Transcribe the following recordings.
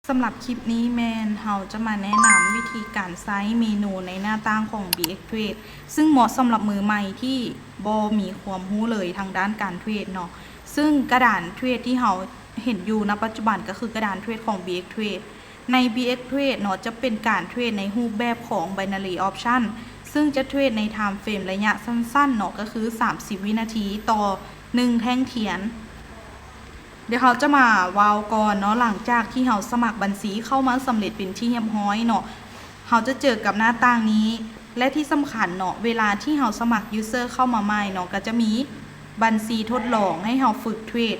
ສຳລັບຄລິບນີ້ແມ່ນເຮົາຈະມາແນະນຳວິທີການໃຊ້ເມນູໃນໜ້າຕ່າງຂອງ BX Trade ຊຶ່ງເໝາະສຳລັບມືໃໝ່ທີ່ບໍ່ມີຄວາມຮູ້ເລີຍທາງດ້ານການເທຣດເນາະ. ຊຶ່ງກະດານເທຣດທີ່ເຮົາເຫັນຢູ່ນະປັດຈຸບັນກໍຄືກະດານເທຣດຂອງ BX Trade. ໃນ BX Trade ເນາະ ຈະເປັນການເທຣດໃນຮູບແບບຂອງ Binary Option ຊຶ່ງຈະເທຣດໃນ time frame ໄລຍະສັ້ນໆເນາະ ກໍຄືສາມສິບວິນາທີຕໍ່ໜຶ່ງແທ່ງທຽນ. ດຽວເຮົາຈະມາເວົ້າກ່ອນເນາະ ຫຼັງຈາກທີ່ເຮົາສະໝັກບັນຊີເຂົ້າມາສຳເລັດເປັນທີ່ຮຽບຮ້ອຍເນາະ ເຮົາຈະເຈີກັບໜ້າຕ່າງນີ້ ແລະ ທີ່ສຳຄັນເນາະ ເວລາທີ່ເຮົາສະໝັກ user ເຂົ້າມາໃໝ່ເນາະ ກໍຈະມີບັນຊີທົດລອງໃຫ້ເຮົາຝຶກເທຣດ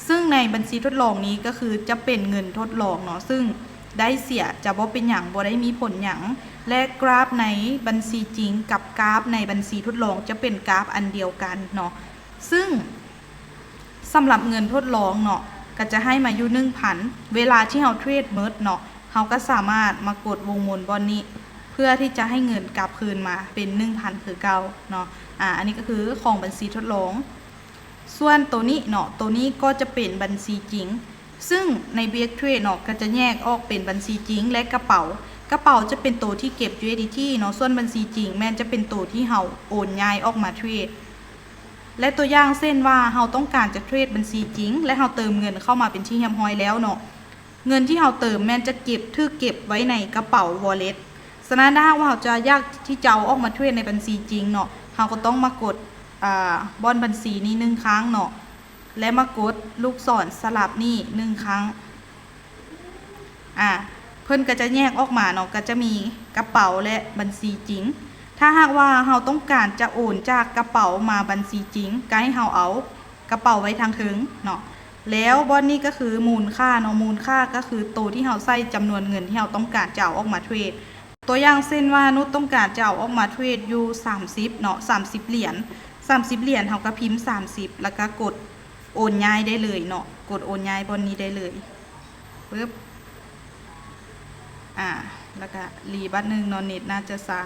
ຊຶ່ງໃນບັນຊີທົດລອງນີ້ກໍຄືຈະເປັນເງິນທົດລອງເນາະ ຊຶ່ງໄດ້ເສຍຈະບໍ່ເປັນຫຍັງ ບໍ່ໄດ້ມີຜົນຫຍັງ ແລະ ກຣາຟໃນບັນຊີຈິງກັບກຣາຟໃນບັນຊີທົດລອງຈະເປັນກຣາຟອັນດຽວກັນເນາະ ຊຶ່ງ ສຳລັບເງິນທົດລອງເນາະ ກໍຈະໃຫ້ມາຢູ່ໜຶ່ງພັນ ເວລາທີ່ເຮົາເທຣດໝົດເນາະ ເຮົາກໍສາມາດມາກົດວົງໝູນບ່ອນນີ້ ເພື່ອທີ່ຈະໃຫ້ເງິນກັບຄືນມາເປັນໜຶ່ງພັນຄືເກົ່າເນາະ. ອາ ອັນນີ້ກໍຄືຂອງບັນຊີທົດລອງ. ສ່ວນໂຕນີ້ເນາະ ໂຕນີ້ກໍຈະເປັນບັນຊີຈິງ ຊຶ່ງໃນ BX Trade ເນາະ ກໍຈະແຍກອອກເປັນບັນຊີຈິງ ແລະ ກະເປົາ. ກະເປົາຈະເປັນໂຕທີ່ເກັບ USDT ເນາະ ສ່ວນບັນຊີຈິງແມ່ນຈະເປັນໂຕທີ່ເຮົາໂອນຍ້າຍອອກມາເທຣດ. ແລະ ຕົວຢ່າງເຊັ່ນວ່າ ເຮົາຕ້ອງການຈະເທຣດບັນຊີຈິງ ແລະ ເຮົາເຕີມເງິນເຂົ້າມາເປັນທີ່ຮຽບຮ້ອຍແລ້ວເນາະ ເງິນທີ່ເຮົາເຕີມແມ່ນຈະເກັບ ຖືກເກັບໄວ້ໃນກະເປົາ Wallet. ສະນັ້ນ ຖ້າຫາກວ່າເຮົາຈະ ຢາກທີ່ຈະເອົາອອກມາເທຣດໃນບັນຊີຈິງເນາະ ເຮົາກໍຕ້ອງມາກົດ ອາ ບ່ອນບັນຊີນີ້ໜຶ່ງຄັ້ງເນາະ ແລະ ມາກົດລູກສອນສະຫຼັບນີ້ໜຶ່ງຄັ້ງ. ອາ ເພິ່ນກໍຈະແຍກອອກມາເນາະ ກໍຈະມີກະເປົາ ແລະ ບັນຊີຈິງ. ຖ້າຫາກວ່າເຮົາຕ້ອງການຈະໂອນຈາກກະເປົາມາບັນຊີຈິງ ກໍໃຫ້ເຮົາເອົາກະເປົາໄວ້ທາງເທິງເນາະ ແລ້ວບ່ອນນີ້ກໍຄືມູນຄ່າເນາະ ມູນຄ່າກໍຄືໂຕທີ່ເຮົາໃສ່ຈຳນວນເງິນທີ່ເຮົາຕ້ອງການຈະເອົາອອກມາເທຣດ. ຕົວຢ່າງເຊັ່ນວ່າ ນຸດຕ້ອງການຈະເອົາອອກມາເທຣດຢູ່ສາມສິບເນາະ ສາມສິບຫຼຽນ ສາມສິບຫຼຽນ ເຮົາກໍພິມສາມສິບ ແລ້ວກໍກົດໂອນຍ້າຍໄດ້ເລີຍເນາະ ກົດໂອນຍ້າຍບ່ອນນີ້ໄດ້ເລີຍ. ປຶບ ອາ ແລ້ວກະລີບາດໜຶ່ງເນາະ ເນັດໜ້າຈະຊ້າ.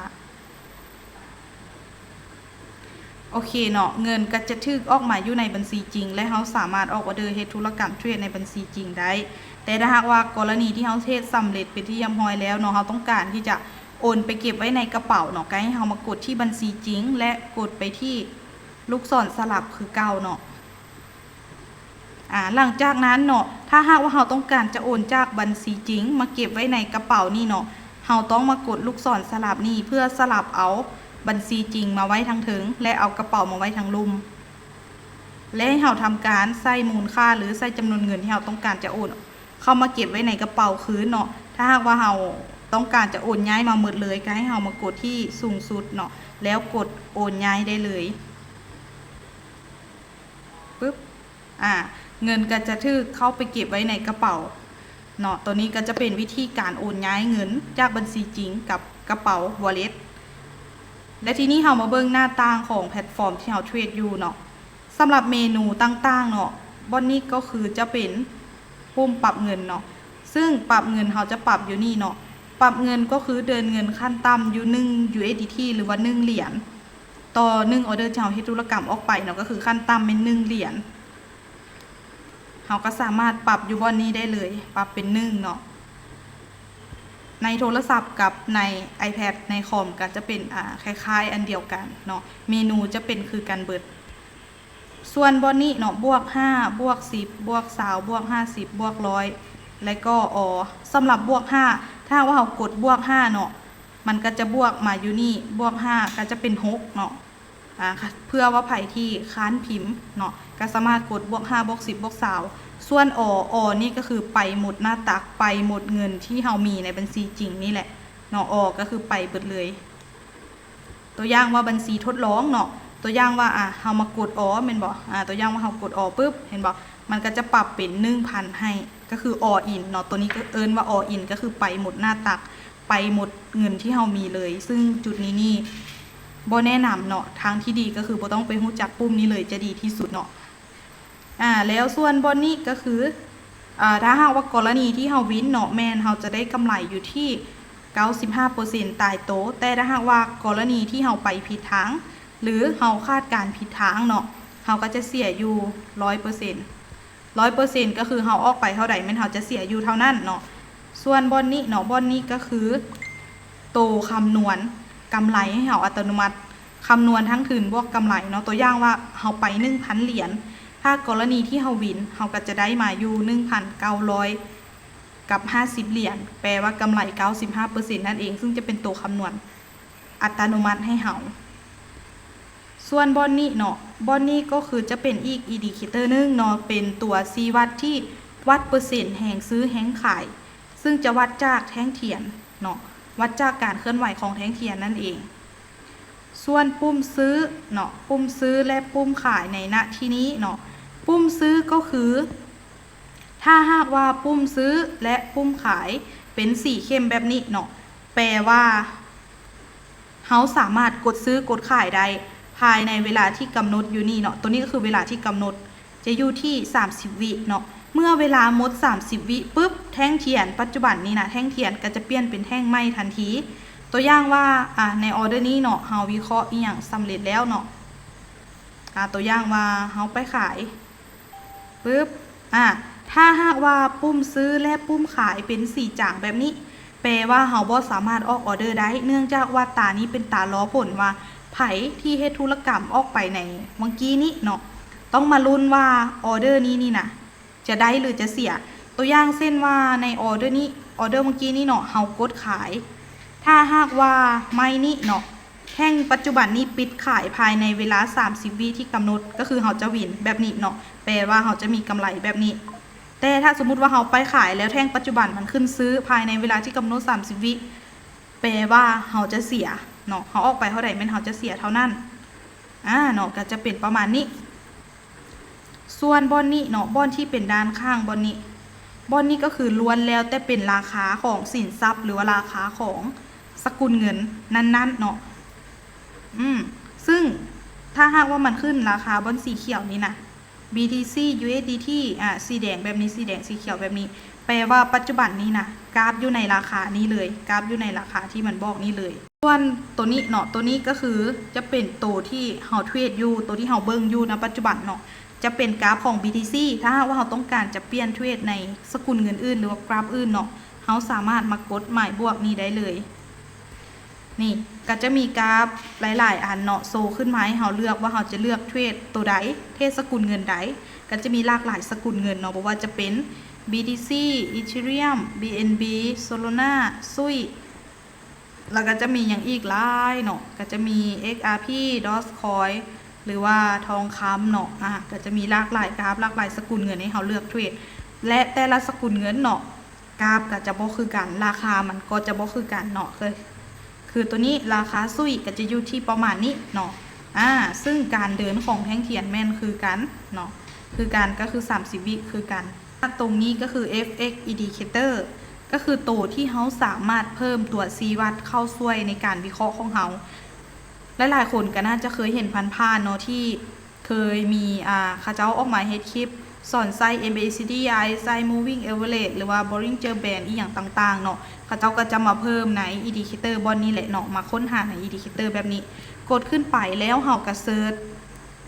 ໂອເຄເນາະ ເງິນກໍຈະຖືກອອກມາຢູ່ໃນບັນຊີຈິງ ແລະ ເຮົາສາມາດອອກອອເດີເຮັດທຸລະກຳເທຣດໃນບັນຊີຈິງໄດ້. ແຕ່ຖ້າຫາກວ່າກໍລະນີທີ່ເຮົາເທຣດສຳເລັດເປັນທີ່ຮຽບຮ້ອຍແລ້ວເນາະ ເຮົາຕ້ອງການທີ່ຈະໂອນໄປເກັບໄວ້ໃນກະເປົາເນາະ ກໍໃຫ້ເຮົາມາກົດທີ່ບັນຊີຈິງ ແລະ ກົດໄປທີ່ລູກສອນສະຫຼັບຄືເກົ່າເນາະ. ອາ ຫຼັງຈາກນັ້ນເນາະ ຖ້າຫາກວ່າເຮົາຕ້ອງການຈະໂອນຈາກບັນຊີຈິງມາເກັບໄວ້ໃນກະເປົານີ້ເນາະ ເຮົາຕ້ອງມາກົດລູກສອນສະຫຼັບນີ້ ເພື່ອສະຫຼັບເອົາບັນຊີຈິງມາໄວ້ທາງເທິງ ແລະ ເອົາກະເປົາມາໄວ້ທາງລຸ່ມ ແລະ ໃຫ້ເຮົາທຳການໃສ່ມູນຄ່າ ຫຼື ໃສ່ຈຳນວນເງິນທີ່ເຮົາຕ້ອງການຈະໂອນເຂົ້າມາເກັບໄວ້ໃນກະເປົາຄືນເນາະ. ຖ້າຫາກວ່າເຮົາຕ້ອງການຈະໂອນຍ້າຍມາໝົດເລີຍ ກໍໃຫ້ເຮົາມາກົດທີ່ສູງສຸດເນາະ ແລ້ວກົດໂອນຍ້າຍໄດ້ເລີຍ. ປຶບ ອາ ເງິນກໍຈະຖືກເຂົ້າໄປເກັບໄວ້ໃນກະເປົາເນາະ. ໂຕນີ້ກໍຈະເປັນວິທີການໂອນຍ້າຍເງິນຈາກບັນຊີຈິງກັບກະເປົາ Wallet. ແລະ ທີນີ້ເຮົາມາເບິ່ງໜ້າຕ່າງຂອງແພລດຟອມທີ່ເຮົາເທຣດຢູ່ເນາະ. ສຳລັບເມນູຕ່າງໆເນາະ ບ່ອນນີ້ກໍຄືຈະເປັນປຸ່ມປັບເງິນເນາະ ຊຶ່ງປັບເງິນເຮົາຈະປັບຢູ່ນີ້ເນາະ. ປັບເງິນກໍຄືເດີນເງິນຂັ້ນຕ່ຳຢູ່ໜຶ່ງ USDT ຫຼືວ່າໜຶ່ງຫຼຽນ ຕໍ່ໜຶ່ງອອເດີທີ່ເຮົາເຮັດທຸລະກຳອອກໄປເນາະ ກໍຄືຂັ້ນຕ່ຳແມ່ນໜຶ່ງຫຼຽນ. ເຮົາກໍສາມາດປັບຢູ່ບ່ອນນີ້ໄດ້ເລີຍ ປັບເປັນໜຶ່ງເນາະ. ໃນໂທລະສັບກັບໃນ iPad ໃນຄອມກໍຈະເປັນ ອາ ຄ້າຍໆອັນດຽວກັນເນາະ ເມນູຈະເປັນຄືກັນເບິດ. ສ່ວນບ່ອນນີ້ເນາະ ບວກຫ້າ ບວກສິບ ບວກຊາວ ບວກຫ້າສິບ ບວກຮ້ອຍ ແລະກໍ O. ສຳລັບບວກຫ້າ ຖ້າຫາກວ່າເຮົາກົດບວກຫ້າເນາະ ມັນກໍຈະບວກມາຢູ່ນີ້ ບວກຫ້າກໍຈະເປັນຫົກເນາະ. ອາ ເພື່ອວ່າໃຜທີ່ຄ້ານພິມເນາະ ກໍສາມາດກົດບວກຫ້າ ບວກສິບ ບວກຊາວ. ສ່ວນ O O ນີ້ກໍຄືໄປໝົດໜ້າຕັກ ໄປໝົດເງິນທີ່ເຮົາມີໃນບັນຊີຈິງນີ້ແຫຼະເນາະ O ກໍຄືໄປເບິດເລີຍ. ຕົວຢ່າງວ່າບັນຊີທົດລອງເນາະ ຕົວຢ່າງວ່າ ອາ ເຮົາມາກົດ O ແມ່ນບໍ່? ອາ ຕົວຢ່າງວ່າເຮົາກົດ O ປຶບ ເຫັນບໍ່? ມັນກໍຈະປັບເປັນໜຶ່ງພັນໃຫ້ ກໍຄື All in ເນາະ ໂຕນີ້ກໍເອີ້ນວ່າ All in ກໍຄືໄປໝົດໜ້າຕັກ ໄປໝົດເງິນທີ່ເຮົາມີເລີຍ ຊຶ່ງຈຸດນີ້ນີ້ບໍ່ແນະນຳເນາະ ທາງທີ່ດີກໍຄືບໍ່ຕ້ອງໄປຮູ້ຈັກປຸ່ມນີ້ເລີຍຈະດີທີ່ສຸດເນາະ. ອາ ແລ້ວສ່ວນບ່ອນນີ້ກໍຄື ອາ ຖ້າຫາກວ່າກໍລະນີທີ່ເຮົາວິນເນາະ ແມ່ນເຮົາຈະໄດ້ກຳໄລຢູ່ທີ່ເກົ້າສິບຫ້າເປີເຊັນຕາຍໂຕ ແຕ່ຖ້າຫາກວ່າກໍລະນີທີ່ເຮົາໄປຜິດທາງ ຫຼື ເຮົາຄາດການຜິດທາງເນາະ ເຮົາກໍຈະເສຍຢູ່ຮ້ອຍເປີເຊັນ. ຮ້ອຍເປີເຊັນ ກໍຄືເຮົາອອກໄປເທົ່າໃດ ແມ່ນເຮົາຈະເສຍຢູ່ເທົ່ານັ້ນເນາະ. ສ່ວນບ່ອນນີ້ເນາະ ບ່ອນນີ້ກໍຄືໂຕຄຳນວນກຳໄລໃຫ້ເຮົາອັດຕະໂນມັດ, ຄຳນວນທັງທຶນບວກກຳໄລເນາະ. ຕົວຢ່າງວ່າເຮົາໄປໜຶ່ງພັນຫຼຽນ, ຖ້າກໍລະນີທີ່ເຮົາວິນ ເຮົາກໍຈະໄດ້ມາຢູ່ໜຶ່ງພັນເກົ້າຮ້ອຍກັບຫ້າສິບຫຼຽນ, ແປວ່າກຳໄລເກົ້າສິບຫ້າເປີເຊັນນັ້ນເອງ, ຊຶ່ງຈະເປັນໂຕຄຳນວນອັດຕະໂນມັດໃຫ້ເຮົາ. ສ່ວນບ່ອນນີ້ເນາະ, ບ່ອນນີ້ກໍຄືຈະເປັນອີກ indicator ໜຶ່ງເນາະ, ເປັນຕົວຊີ້ວັດທີ່ວັດເປີເຊັນແຮງຊື້ແຮງຂາຍ, ຊຶ່ງຈະວັດຈາກແທ່ງທຽນເນາະ, ວັດຈາກການເຄື່ອນໄຫວຂອງແທ່ງທຽນນັ້ນເອງ. ສ່ວນປຸ່ມຊື້ເນາະ, ປຸ່ມຊື້ ແລະ ປຸ່ມຂາຍໃນນະທີ່ນີ້ເນາະ, ປຸ່ມຊື້ກໍຄື ຖ້າຫາກວ່າປຸ່ມຊື້ ແລະ ປຸ່ມຂາຍເປັນສີເຂັ້ມແບບນີ້ເນາະ, ແປວ່າ ເຮົາສາມາດກົດຊື້ກົດຂາຍໄດ້ພາຍໃນເວລາທີ່ກຳນົດຢູ່ນີ້ເນາະ. ໂຕນີ້ກໍຄືເວລາທີ່ກຳນົດຈະຢູ່ທີ່ສາມສິບວິເນາະ. ເມື່ອເວລາໝົດສາມສິບວິປຶບ, ແທ່ງທຽນປັດຈຸບັນນີ້ນະ, ແທ່ງທຽນກໍຈະປ່ຽນເປັນແທ່ງໃໝ່ທັນທີ. ຕົວຢ່າງວ່າ ອາ ໃນອໍເດີນີ້ເນາະ, ເຮົາວິເຄາະອີ່ຫຍັງສຳເລັດແລ້ວເນາະ. ອາ ຕົວຢ່າງວ່າເຮົາໄປຂາຍ ປຶບ ອາ ຖ້າຫາກວ່າປຸ່ມຊື້ ແລະ ປຸ່ມຂາຍເປັນສີຈາງແບບນີ້, ແປວ່າເຮົາບໍ່ສາມາດອອກອໍເດີໄດ້, ເນື່ອງຈາກວ່າຕານີ້ເປັນຕາລໍຜົນວ່າໃຜທີ່ເຮັດທຸລະກຳອອກໄປໃນຫວ່າງກີ້ນີ້ເນາະ, ຕ້ອງມາລຸ້ນວ່າອໍເດີນີ້ນີ້ນະ ຈະໄດ້ຫຼືຈະເສຍ. ຕົວຢ່າງເຊັ່ນວ່າໃນອໍເດີນີ້, ອໍເດີຫວ່າງກີ້ນີ້ເນາະ, ເຮົາກົດຂາຍ. ຖ້າຫາກວ່າໄມ້ນີ້ເນາະ, ແທ່ງປັດຈຸບັນນີ້ປິດຂາຍພາຍໃນເວລາສາມສິບວິທີ່ກຳນົດ, ກໍຄືເຮົາຈະວິນແບບນີ້ເນາະ, ແປວ່າເຮົາຈະມີກຳໄລແບບນີ້. ແຕ່ຖ້າສົມມຸດວ່າເຮົາໄປຂາຍແລ້ວແທ່ງປັດຈຸບັນມັນຂຶ້ນຊື້ພາຍໃນເວລາທີ່ກຳນົດສາມສິບວິ, ແປວ່າເຮົາຈະເສຍເນາະ, ເຮົາອອກໄປເທົ່າໃດແມ່ນເຮົາຈະເສຍເທົ່ານັ້ນ. ອາ ເນາະ, ກໍຈະເປັນປະມານນີ້. ສ່ວນບ່ອນນີ້ເນາະ, ບ່ອນທີ່ເປັນດ້ານຂ້າງບ່ອນນີ້, ບ່ອນນີ້ກໍຄືລ້ວນແລ້ວແຕ່ເປັນລາຄາຂອງສິນຊັບ ຫຼືວ່າລາຄາຂອງສະກຸນເງິນນັ້ນໆເນາະ. ອືມ ຊຶ່ງຖ້າຫາກວ່າມັນຂຶ້ນລາຄາບ່ອນສີຂຽວນີ້ນະ, ບີທີຊີ ຢູເອສດີທີ ອາ ສີແດງແບບນີ້, ສີແດງ ສີຂຽວແບບນີ້, ແປວ່າປັດຈຸບັນນີ້ນະ ກາບຢູ່ໃນລາຄານີ້ເລີຍ, ກາບຢູ່ໃນລາຄາທີ່ມັນບອກນີ້ເລີຍ. ສ່ວນໂຕນີ້ເນາະ, ໂຕນີ້ກໍຄືຈະເປັນໂຕທີ່ເຮົາເທຣດຢູ່, ໂຕທີ່ເຮົາເບິ່ງຢູ່ນະປັດຈຸບັນເນາະ, ຈະເປັນກາບຂອງ ບີທີຊີ. ຖ້າຫາກວ່າເຮົາຕ້ອງການຈະປ່ຽນເທຣດໃນສະກຸນເງິນອື່ນ ຫຼືວ່າກຣາຟອື່ນເນາະ, ເຮົາສາມາດມາກົດໝາຍບວກນີ້ໄດ້ເລີຍ. ນີ້ກໍຈະມີກຣາຟຫຼາຍໆອັນເນາະ ໂຊຂຶ້ນມາໃຫ້ເຮົາເລືອກວ່າເຮົາຈະເລືອກເທຣດໂຕໃດ, ເທຣດສະກຸນເງິນໃດ. ກໍຈະມີຫຼາກຫຼາຍສະກຸນເງິນເນາະ, ບໍ່ວ່າຈະເປັນ ບີທີຊີ, ອີເທີຣຽມ, ບີເອັນບີ, ໂຊລານາ, ຊຸຍ ແລ້ວກໍຈະມີຫຍັງອີກຫຼາຍເນາະ, ກໍຈະມີ ເອັກອາພີ, ດອດຄອຍ ຫຼືວ່າທອງຄຳເນາະ. ອາ ກໍຈະມີຫຼາກຫຼາຍກຣາຟ, ຫຼາກຫຼາຍສະກຸນເງິນໃຫ້ເຮົາເລືອກເທຣດ ແລະ ແຕ່ລະສະກຸນເງິນເນາະ, ກຣາຟກໍຈະບໍ່ຄືກັນ, ລາຄາມັນກໍຈະບໍ່ຄືກັນເນາະ. ຄື ຄືໂຕນີ້ລາຄາຊຸຍກໍຈະຢູ່ທີ່ປະມານນີ້ເນາະ. ອາ ຊຶ່ງການເດີນຂອງແທ່ງທຽນແມ່ນຄືກັນເນາະ, ຄືກັນ ກໍຄືສາມສິບວິຄືກັນ. ຕົງນີ້ກໍຄື ເອັຟເອັກ ອິນດິເຄເຕີ ກໍຄືໂຕທີ່ເຮົາສາມາດເພີ່ມຕົວຊີ້ວັດເຂົ້າຊ່ວຍໃນການວິເຄາະຂອງເຮົາ. ຫຼາຍໆຄົນກໍໜ້າຈະເຄີຍເຫັນຜ່ານໆເນາະ ທີ່ເຄີຍມີ ອາ ເຂົາເຈົ້າອອກມາເຮັດຄລິບສອນໃຊ້ ເອັມເອຊີດີ ອາເອສໄອ ມູວິ້ງເອເວີເຣຈ ຫຼືວ່າ Bollinger Band ອີ່ຫຍັງຕ່າງໆເນາະ. ເຂົາເຈົ້າກໍຈະມາເພີ່ມໃນອິນດິເຄເຕີບ່ອນນີ້ແຫຼະເນາະ, ມາຄົ້ນຫາໃນອິນດິເຄເຕີແບບນີ້. ກົດຂຶ້ນໄປແລ້ວເຮົາກໍເສີດ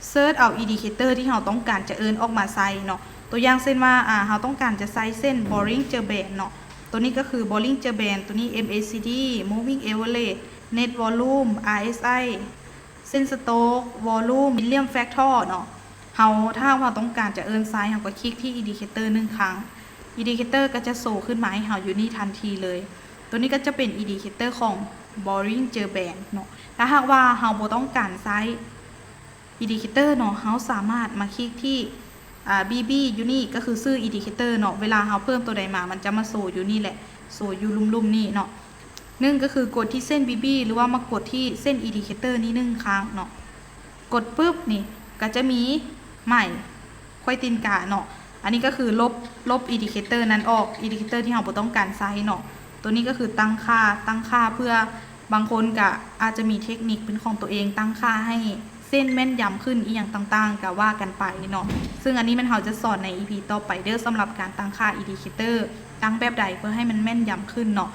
ເສີດເອົາອິນດິເຄເຕີທີ່ເຮົາຕ້ອງການຈະເອີ້ນອອກມາໃສ່ເນາະ. ຕົວຢ່າງເຊັ່ນວ່າ ອາ ເຮົາຕ້ອງການຈະໃສ່ເສັ້ນ Bollinger Band ເນາະ, ໂຕນີ້ກໍຄື Bollinger Band, ໂຕນີ້ ເອັມເອຊີດີ Moving Average, Net Volume, ອາເອສໄອ, ເສັ້ນ Stochastic Volume, Milliamp Factor ເນາະ. ເຮົາ ຖ້າເຮົາຕ້ອງການຈະເອີ້ນໃສ່ ເຮົາກໍຄລິກທີ່ອິນດິເຄເຕີໜຶ່ງຄັ້ງ, ອິນດິເຄເຕີກໍຈະໂຊຂຶ້ນມາໃຫ້ເຮົາຢູ່ນີ້ທັນທີເລີຍ. ໂຕນີ້ກໍຈະເປັນອິນດິເຄເຕີຂອງ Bollinger Band ເນາະ. ຖ້າຫາກວ່າເຮົາບໍ່ຕ້ອງການໃຊ້ ອິນດິເຄເຕີເນາະ, ເຮົາສາມາດມາຄລິກທີ່ ອາ ບີບີ ຢູ່ນີ້, ກໍຄືຊື່ອິນດິເຄເຕີເນາະ. ເວລາເຮົາເພີ່ມໂຕໃດມາ ມັນຈະມາໂຊຢູ່ນີ້ແຫຼະ, ໂຊຢູ່ລຸ່ມໆນີ້ເນາະ. ໜຶ່ງ ກໍຄືກົດທີ່ເສັ້ນບີບີ ຫຼືວ່າມາກົດທີ່ເສັ້ນອິນດິເຄເຕີນີ້ໜຶ່ງຄັ້ງເນາະ. ກົດປຶບນີ້ ກໍຈະມີໝາຍໄຂວ້ຕີນກາເນາະ. ອັນນີ້ກໍຄືລົບ ລົບອິນດິເຄເຕີນັ້ນອອກ, ອິນດິເຄເຕີທີ່ເຮົາບໍ່ຕ້ອງການໃຊ້ເນາະ. ໂຕນີ້ກໍຄືຕັ້ງຄ່າ, ຕັ້ງຄ່າເພື່ອ ບາງຄົນກະອາດຈະມີເທັກນິກເປັນຂອງຕົວເອງ, ຕັ້ງຄ່າໃຫ້ເສັ້ນແມ່ນຢຳຂຶ້ນ ອີ່ຫຍັງຕ່າງໆ ກະວ່າກັນໄປເນາະ. ຊຶ່ງອັນນີ້ແມ່ນເຮົາຈະສອນໃນອີພີຕໍ່ໄປເດີ້, ສຳລັບການຕັ້ງຄ່າອິນດິເຄເຕີ, ຕັ້ງແບບໃດເພື່ອໃຫ້ມັນແມ່ນຢຳຂຶ້ນເນາະ.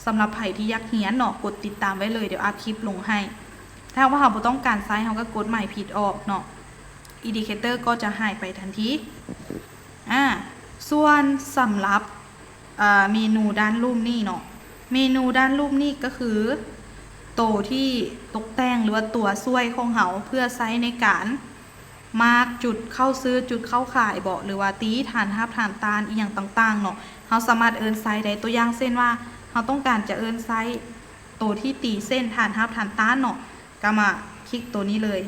ສຳລັບໃຜທີ່ຢາກຮຽນເນາະ, ກົດຕິດຕາມໄວ້ເລີຍ, ດຽວອາດຄລິບລົງໃຫ້. ຖ້າຫາກວ່າເຮົາບໍ່ຕ້ອງການໃຊ້, ເຮົາກໍກົດໝາຍຜິດອອກເນາະ, ອິນດິເຄເຕີກໍຈະຫາຍໄປທັນທີ. ອາ ສ່ວນສຳລັບ ເມນູດ້ານລຸ່ມນີ້ເນາະ. ເມນູດ້ານລຸ່ມນີ້ກໍຄືໂຕທີ່ຕົກແຕ່ງ ຫຼືວ່າຕົວຊ່ວຍຂອງເຮົາ ເພື່ອໃຊ້ໃນການມາກຈຸດເຂົ້າຊື້ ຈຸດເຂົ້າຂາຍເບາະ ຫຼືວ່າຕີຖານຮັບຖານຕ້ານອີ່ຫຍັງຕ່າງໆເນາະ. ເຮົາສາມາດເອີ້ນໃຊ້ໄດ້ ຕົວຢ່າງເຊັ່ນວ່າ ເຮົາຕ້ອງການຈະເອີ້ນໃຊ້ໂຕທີ່ຕີເສັ້ນຖານຮັບຖານຕ້ານເນາະ ກໍມາຄລິກໂຕນີ້ເລີຍ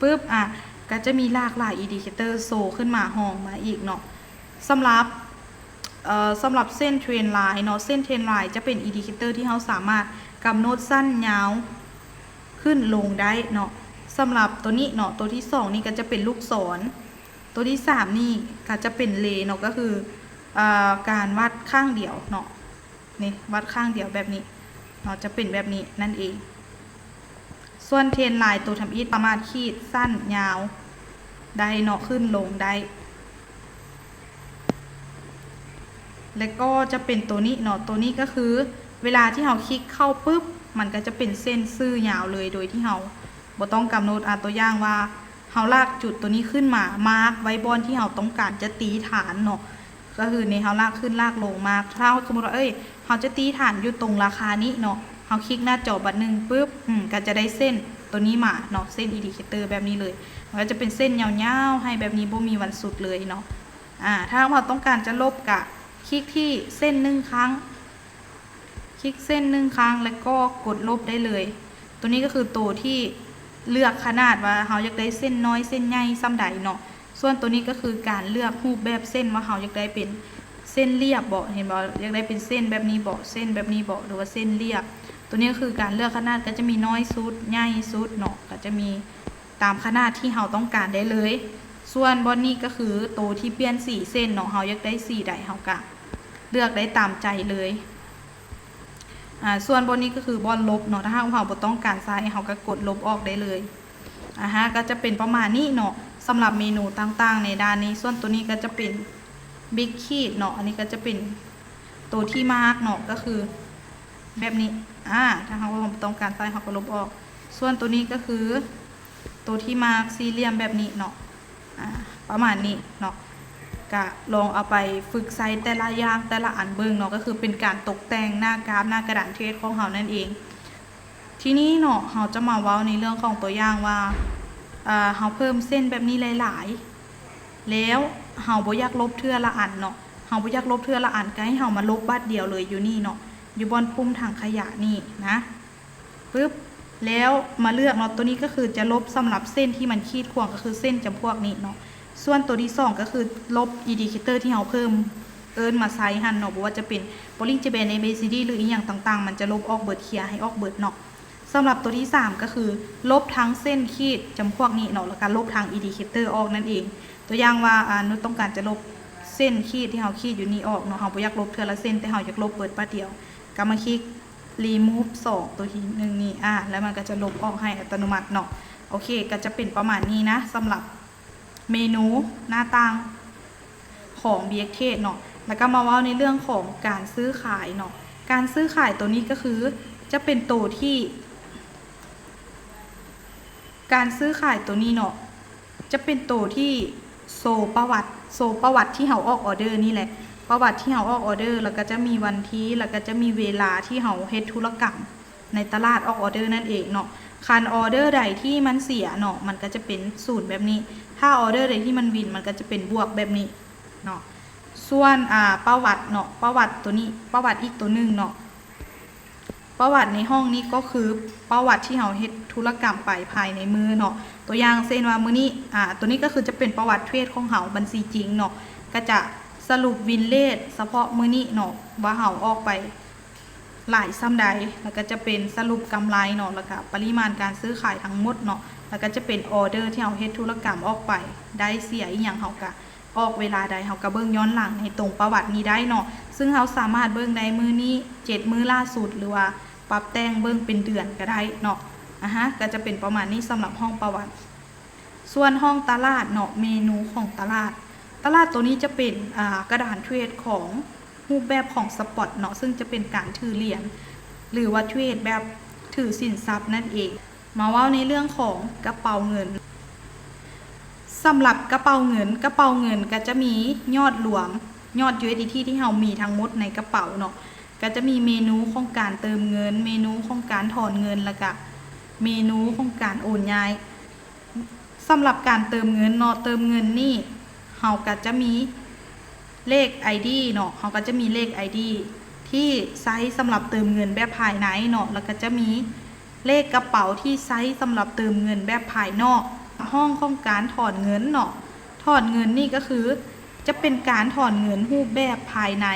ປຶບ ອາ ກໍຈະມີຫຼາກຫຼາຍ indicator ໂຊຂຶ້ນມາຮອງມາອີກເນາະ. ສຳລັບ ເອີ ສຳລັບເສັ້ນ trend line ເນາະ ເສັ້ນ trend line ຈະເປັນ indicator ທີ່ເຮົາສາມາດກຳນົດສັ້ນຍາວຂຶ້ນລົງໄດ້ເນາະ. ສຳລັບໂຕນີ້ເນາະ ໂຕທີສອງນີ້ກໍຈະເປັນລູກສອນ ໂຕທີສາມນີ້ກໍຈະເປັນ lay ເນາະ ກໍຄື ເອີ ການວັດຂ້າງດຽວເນາະ. ນີ້ ວັດຂ້າງດຽວແບບນີ້ເນາະ ຈະເປັນແບບນີ້ນັ້ນເອງ. ສ່ວນ trend line ໂຕທຳອິດ ສາມາດຂີດສັ້ນຍາວໄດ້ເນາະ ຂຶ້ນລົງໄດ້ ແລະກໍຈະເປັນໂຕນີ້ເນາະ. ໂຕນີ້ກໍຄືເວລາທີ່ເຮົາຄລິກເຂົ້າປຶບ ມັນກໍຈະເປັນເສັ້ນຊື່ຍາວເລີຍ ໂດຍທີ່ເຮົາບໍ່ຕ້ອງກຳນົດ. ອາ ຕົວຢ່າງວ່າ ເຮົາລາກຈຸດໂຕນີ້ຂຶ້ນມາ ມາກໄວ້ບ່ອນທີ່ເຮົາຕ້ອງການຈະຕີຖານເນາະ. ກໍຄືນີ້ ເຮົາລາກຂຶ້ນລາກລົງມາ ຖ້າສົມມຸດວ່າ ເອີຍ ເຮົາຈະຕີຖານຢູ່ຕົງລາຄານີ້ເນາະ ເຮົາຄລິກໜ້າຈໍບາດໜຶ່ງປຶບ ອືມ ກໍຈະໄດ້ເສັ້ນໂຕນີ້ມາເນາະ ເສັ້ນ indicator ແບບນີ້ເລີຍ. ມັນກໍຈະເປັນເສັ້ນຍາວໆໃຫ້ແບບນີ້ ບໍ່ມີວັນສຸດເລີຍເນາະ. ອາ ຖ້າເຮົາຕ້ອງການຈະລົບ ກະຄລິກທີ່ເສັ້ນໜຶ່ງຄັ້ງ ຄລິກເສັ້ນໜຶ່ງຄັ້ງ ແລ້ວກໍກົດລົບໄດ້ເລີຍ. ໂຕນີ້ກໍຄືໂຕທີ່ເລືອກຂະໜາດວ່າເຮົາຢາກໄດ້ເສັ້ນນ້ອຍເສັ້ນໃຫຍ່ສ່ຳໃດເນາະ. ສ່ວນໂຕນີ້ກໍຄືການເລືອກຮູບແບບເສັ້ນ ວ່າເຮົາຢາກໄດ້ເປັນເສັ້ນລຽບເບາະ ເຫັນບໍ່ ຢາກໄດ້ເປັນເສັ້ນແບບນີ້ເບາະ ເສັ້ນແບບນີ້ເບາະ ຫຼືວ່າເສັ້ນລຽບ. ໂຕນີ້ກໍຄືການເລືອກຂະໜາດ ກໍຈະມີນ້ອຍສຸດ ໃຫຍ່ສຸດເນາະ ກໍຈະມີ ຕາມຂະໜາດທີ່ເຮົາຕ້ອງການໄດ້ເລີຍ. ສ່ວນບ່ອນນີ້ກໍຄືໂຕທີ່ປ່ຽນສີເສັ້ນເນາະ ເຮົາຢາກໄດ້ສີໃດ ເຮົາກະເລືອກໄດ້ຕາມໃຈເລີຍ. ອາ ສ່ວນບ່ອນນີ້ກໍຄືບ່ອນລົບເນາະ ຖ້າຫາກເຮົາບໍ່ຕ້ອງການໃຊ້ ເຮົາກະກົດລົບອອກໄດ້ເລີຍ. ອາຮະ ກໍຈະເປັນປະມານນີ້ເນາະ ສຳລັບເມນູຕ່າງໆໃນດ້ານນີ້. ສ່ວນໂຕນີ້ກໍຈະເປັນບິກຂີດເນາະ ອັນນີ້ກໍຈະເປັນໂຕທີ່ມາກເນາະ ກໍຄືແບບນີ້. ອາ ຖ້າເຮົາບໍ່ຕ້ອງການໃຊ້ ເຮົາກໍລົບອອກ. ສ່ວນໂຕນີ້ກໍຄື ໂຕທີ່ມາກສີ່ຫຼ່ຽມແບບນີ້ເນາະ ອາ ປະມານນີ້ເນາະ. ກະລອງເອົາໄປຝຶກໃຊ້ແຕ່ລະຢ່າງແຕ່ລະອັນເບິ່ງເນາະ ກໍຄືເປັນການຕົກແຕ່ງໜ້າກາບ ໜ້າກະດານເທຣດຂອງເຮົານັ້ນເອງ. ທີນີ້ເນາະ ເຮົາຈະມາເວົ້າໃນເລື່ອງຂອງຕົວຢ່າງວ່າ ເຮົາເພີ່ມເສັ້ນແບບນີ້ຫຼາຍໆ ແລ້ວເຮົາບໍ່ຢາກລົບເທື່ອລະອັນເນາະ ເຮົາບໍ່ຢາກລົບເທື່ອລະອັນ ກະໃຫ້ເຮົາມາລົບບາດດຽວເລີຍຢູ່ນີ້ເນາະ ຢູ່ບ່ອນປຸ່ມຖັງຂະຫຍະນີ້ນະ. ປຶບ ແລ້ວມາເລືອກເນາະ ໂຕນີ້ກໍຄືຈະລົບສຳລັບເສັ້ນທີ່ມັນຂີດຂວາງ ກໍຄືເສັ້ນຈຳພວກນີ້ເນາະ. ສ່ວນໂຕທີສອງກໍຄືລົບ indicator ທີ່ເຮົາເພີ່ມເອີ້ນມາໃສ່ຫັ້ນເນາະ ບໍ່ວ່າຈະເປັນ Bollinger Band MACD ຫຼືອີ່ຫຍັງຕ່າງໆ ມັນຈະລົບອອກເບິດ ເຄລຍໃຫ້ອອກເບິດເນາະ. ສຳລັບໂຕທີສາມກໍຄືລົບທັງເສັ້ນຂີດຈຳພວກນີ້ເນາະ ແລ້ວກໍລົບທັງ indicator ອອກນັ້ນເອງ. ຕົວຢ່າງວ່າ ອາ ນຸດຕ້ອງການຈະລົບເສັ້ນຂີດທີ່ເຮົາຂີດຢູ່ນີ້ອອກເນາະ ເຮົາບໍ່ຢາກລົບເທື່ອລະເສັ້ນ ແຕ່ເຮົາຢາກລົບເບິດບາດດຽວ ກໍມາຄລິກ remove ສອງ ໂຕທີໜຶ່ງນີ້ ອາ ແລ້ວມັນກໍຈະລົບອອກໃຫ້ອັດຕະໂນມັດເນາະ. ໂອເຄ ກໍຈະເປັນປະມານນີ້ນະ ສຳລັບເມນູໜ້າຕ່າງຂອງ BXTrade ເນາະ. ແລ້ວກໍມາເວົ້າໃນເລື່ອງຂອງການຊື້ຂາຍເນາະ. ການຊື້ຂາຍໂຕນີ້ກໍຄືຈະເປັນໂຕທີ່ ການຊື້ຂາຍໂຕນີ້ເນາະ ຈະເປັນໂຕທີ່ໂຊປະຫວັດ ໂຊປະຫວັດທີ່ເຮົາອອກອໍເດີນີ້ແຫຼະ ປະຫວັດທີ່ເຮົາອອກອໍເດີ ແລ້ວກໍຈະມີວັນທີ ແລ້ວກໍຈະມີເວລາທີ່ເຮົາເຮັດທຸລະກຳໃນຕະຫຼາດອອກອໍເດີນັ້ນເອງເນາະ. ຄັນອໍເດີໃດທີ່ມັນເສຍເນາະ ມັນກໍຈະເປັນສູນແບບນີ້ ຖ້າອໍເດີໃດທີ່ມັນວິນ ມັນກໍຈະເປັນບວກແບບນີ້ເນາະ. ສ່ວນ ອາ ປະຫວັດເນາະ ປະຫວັດໂຕນີ້ ປະຫວັດອີກໂຕໜຶ່ງເນາະ ປະຫວັດໃນຫ້ອງນີ້ກໍຄືປະຫວັດທີ່ເຮົາເຮັດທຸລະກຳໄປພາຍໃນມື້ເນາະ. ຕົວຢ່າງເຊັ່ນວ່າມື້ນີ້ ອາ ຕົວນີ້ກໍຄືຈະເປັນປະຫວັດເທຣດຂອງເຮົາ ບັນຊີຈິງເນາະ ກໍຈະສະຫຼຸບວິນເຣດສະເພາະມື້ນີ້ເນາະ ວ່າເຮົາອອກໄປຫຼາຍສ່ຳໃດ ແລ້ວກໍຈະເປັນສະຫຼຸບກຳໄລເນາະ ແລ້ວກໍປະລິມານການຊື້ຂາຍທັງໝົດເນາະ ແລ້ວກໍຈະເປັນອໍເດີທີ່ເຮົາເຮັດທຸລະກຳອອກໄປ ໄດ້ເສຍອີ່ຫຍັງ ເຮົາກໍ ອອກເວລາໃດ ເຮົາກໍເບິ່ງຍ້ອນຫຼັງໃນຕົງປະຫວັດນີ້ໄດ້ເນາະ. ຊຶ່ງເຮົາສາມາດເບິ່ງໄດ້ມື້ນີ້ ເຈັດມື້ລ່າສຸດ ຫຼືວ່າປັບແຕ່ງເບິ່ງເປັນເດືອນກໍໄດ້ເນາະ. ອາຮະ ກໍຈະເປັນປະມານນີ້ສຳລັບຫ້ອງປະຫວັດ. ສ່ວນຫ້ອງຕະຫຼາດເນາະ ເມນູຂອງຕະຫຼາດ ຕະຫຼາດໂຕນີ້ຈະເປັນ ອາ ກະດານເທຣດຂອງຮູບແບບຂອງ spot ເນາະ ຊຶ່ງຈະເປັນການຖືຫຼຽນ ຫຼືວ່າເທຣດແບບຖືສິນຊັບນັ້ນເອງ. ມາເວົ້າໃນເລື່ອງຂອງກະເປົາເງິນ. ສຳລັບກະເປົາເງິນ ກະເປົາເງິນກໍຈະມີຍອດລວມ ຍອດ USDT ທີ່ເຮົາມີທັງໝົດໃນກະເປົາເນາະ ກໍຈະມີເມນູຂອງການເຕີມເງິນ, ເມນູຂອງການຖອນເງິນ ແລ້ວກະເມນູຂອງການໂອນຍ້າຍ. ສຳລັບການເຕີມເງິນເນາະ, ເຕີມເງິນນີ້ເຮົາກໍຈະມີເລກ ID ເນາະ, ເຮົາກໍຈະມີເລກ ID ທີ່ໃຊ້ສຳລັບເຕີມເງິນແບບພາຍໃນເນາະ, ແລ້ວກໍຈະມີເລກກະເປົາທີ່ໃຊ້ສຳລັບເຕີມເງິນແບບພາຍນອກ. ຫ້ອງຂອງການຖອນເງິນເນາະ, ຖອນເງິນນີ້ກໍຄືຈະເປັນການຖອນເງິນຮູບແບບພາຍໃນ.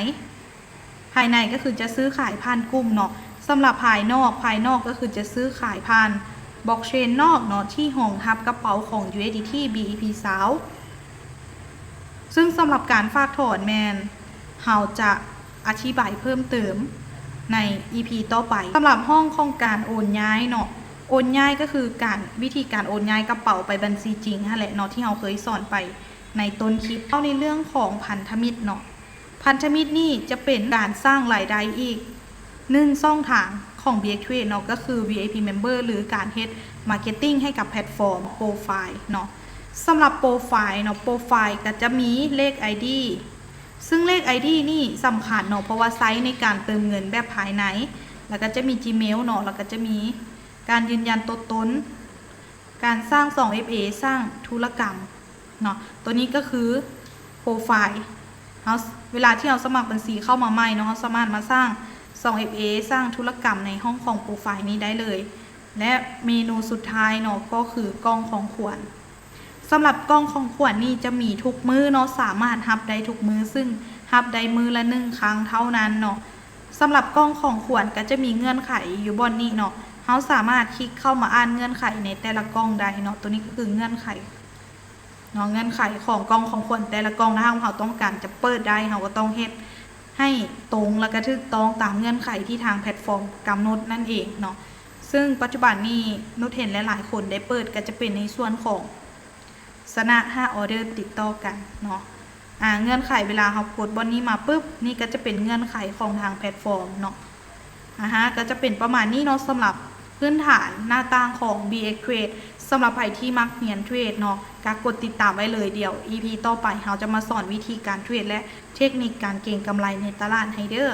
ພາຍໃນກໍຄືຈະຊື້ຂາຍຜ່ານກຸ່ມເນາະ, ສຳລັບພາຍນອກ, ພາຍນອກກໍຄືຈະຊື້ຂາຍຜ່ານ Blockchain ນອກເນາະ ທີ່ຮອງຮັບກະເປົາຂອງ USDT BEP ຊາວ ຊຶ່ງສຳລັບການຝາກຖອນແມ່ນເຮົາຈະອະທິບາຍເພີ່ມເຕີມໃນ EP ຕໍ່ໄປ. ສຳລັບຫ້ອງຂອງການໂອນຍ້າຍເນາະ, ໂອນຍ້າຍກໍຄືການ ວິທີການໂອນຍ້າຍກະເປົາໄປບັນຊີຈິງຫັ້ນແຫຼະເນາະ ທີ່ເຮົາເຄີຍສອນໄປໃນຕົ້ນຄລິບ. ເວົ້າໃນເລື່ອງຂອງພັນທະມິດເນາະ, ພັນທະມິດນີ້ຈະເປັນການສ້າງລາຍໄດ້ອີກໜຶ່ງຊ່ອງທາງຂອງ BX Trade ເນາະ, ກໍຄື VIP Member ຫຼື ການເຮັດ Marketing ໃຫ້ກັບແພລດຟອມ Profile ເນາະ. ສຳລັບ Profile ເນາະ, Profile ກໍຈະມີເລກ ID ຊຶ່ງເລກ ID ນີ້ສຳຄັນເນາະ ເພາະວ່າໃຊ້ໃນການເຕີມເງິນແບບພາຍໃນ, ແລ້ວກໍຈະມີ Gmail ເນາະ, ແລ້ວກໍຈະມີການຢືນຢັນຕົວຕົນ, ການສ້າງ ສອງ FA ສ້າງທຸລະກຳເນາະ. ຕົວນີ້ກໍຄື Profile ເຮົາ ເວລາທີ່ເຮົາສະໝັກບັນຊີເຂົ້າມາໃໝ່ເນາະ, ເຮົາສາມາດມາສ້າງ ສອງ FA ສ້າງທຸລະກຳໃນຫ້ອງຂອງ Profile ນີ້ໄດ້ເລີຍ. ແລະ ເມນູສຸດທ້າຍເນາະ ກໍຄືກ່ອງຂອງຂວັນ. ສຳລັບກ່ອງຂອງຂວັນນີ້ຈະມີທຸກມື້ເນາະ, ສາມາດຮັບໄດ້ທຸກມື້, ຊຶ່ງຮັບໄດ້ມື້ລະໜຶ່ງຄັ້ງເທົ່ານັ້ນເນາະ. ສຳລັບກ່ອງຂອງຂວັນກໍຈະມີເງື່ອນໄຂຢູ່ບ່ອນນີ້ເນາະ, ເຮົາສາມາດຄລິກເຂົ້າມາອ່ານເງື່ອນໄຂໃນແຕ່ລະກ່ອງໄດ້ເນາະ. ຕົວນີ້ກໍຄືເງື່ອນໄຂເນາະ, ເງື່ອນໄຂຂອງກ່ອງຂອງຂວັນແຕ່ລະກ່ອງ, ຖ້າຫາກເຮົາຕ້ອງການຈະເປີດໄດ້, ເຮົາກໍຕ້ອງເຮັດໃຫ້ຕົງ ແລ້ວກໍຖືກຕ້ອງຕາມເງື່ອນໄຂທີ່ທາງແພລດຟອມກຳນົດນັ້ນເອງເນາະ. ຊຶ່ງປັດຈຸບັນນີ້ນຸດເຫັນຫຼາຍໆຄົນໄດ້ເປີດ ກໍຈະເປັນໃນສ່ວນຂອງ ຊະນະຫ້າອອເດີຕິດຕໍ່ກັນເນາະ. ອາ ເງື່ອນໄຂເວລາເຮົາກົດບ່ອນນີ້ມາປຶບ, ນີ້ກໍຈະເປັນເງື່ອນໄຂຂອງທາງແພລດຟອມເນາະ. ອາຮະ ກໍຈະເປັນປະມານນີ້ເນາະ ສຳລັບພື້ນຖານໜ້າຕ່າງຂອງ BX Trade. ສຳລັບໃຜທີ່ມັກຮຽນເທຣດເນາະ ກໍກົດຕິດຕາມໄວ້ເລີຍ. ດຽວ EP ຕໍ່ໄປເຮົາຈະມາສອນວິທີການເທຣດ ແລະ ເທັກນິກການເກັງກຳໄລໃນຕະຫຼາດໃຫ້ເດີ້.